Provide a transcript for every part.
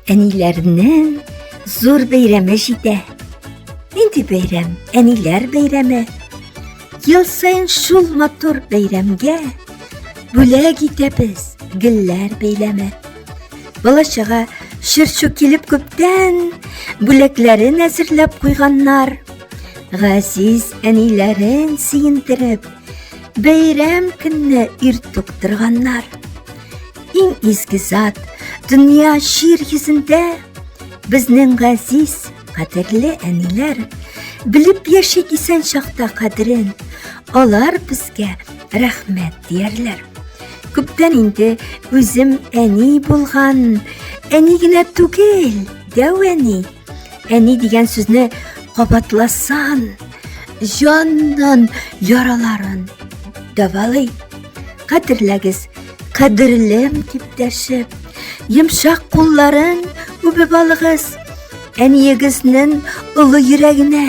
Әниләрнең зур бәйрәме җитә. Нинди бәйрәм? Әниләр бәйрәме. Ел саен шул матур бәйрәмгә бүләк итәбез гөлләр бәйләме. Бала-чага чыр-чу килеп күптән бүләкләрен әзерләп куйганнар. Газиз әниләрен сөендереп, бәйрәм көнне иртүк торганнар. Иң изге зат дөнья җир йөзендә безнең газиз, кадерле әниләр. Белеп яшик исән чакта кадерен, алар безгә рәхмәт диярләр. Күптән инде үзем әни булган, әни генә түгел, дәү әни. Әни дигән сүзне кабатласан, җаннан яраларын дәвалый. Кадерләгез, кадерлем дип дәшеп, йомшак кулларын үбеп алыгыз. Әниегезнең олы йөрәгенә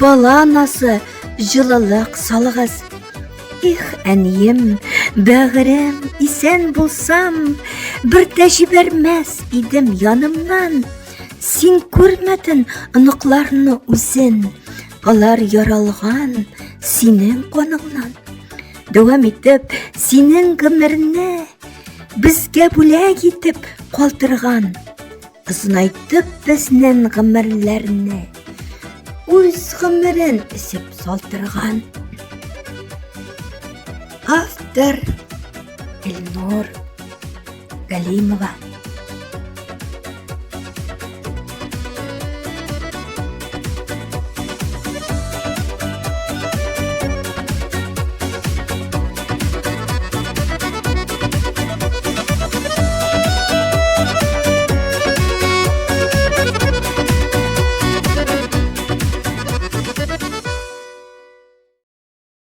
бала назы җылылык салыгыз. Их, әнием, бәгырем, исән булсам, бер дә җибәрмәс идем янымнан. Син күрмәден оныкларны үзен, алар яралган синең каныңнан. Дәвам итеп, синең гомерне безгә бүләк итеп калдырган. Озынайтып безнең гомерләрне, үз гомерен эчеп салдырган. Автор Эльнур Галимова.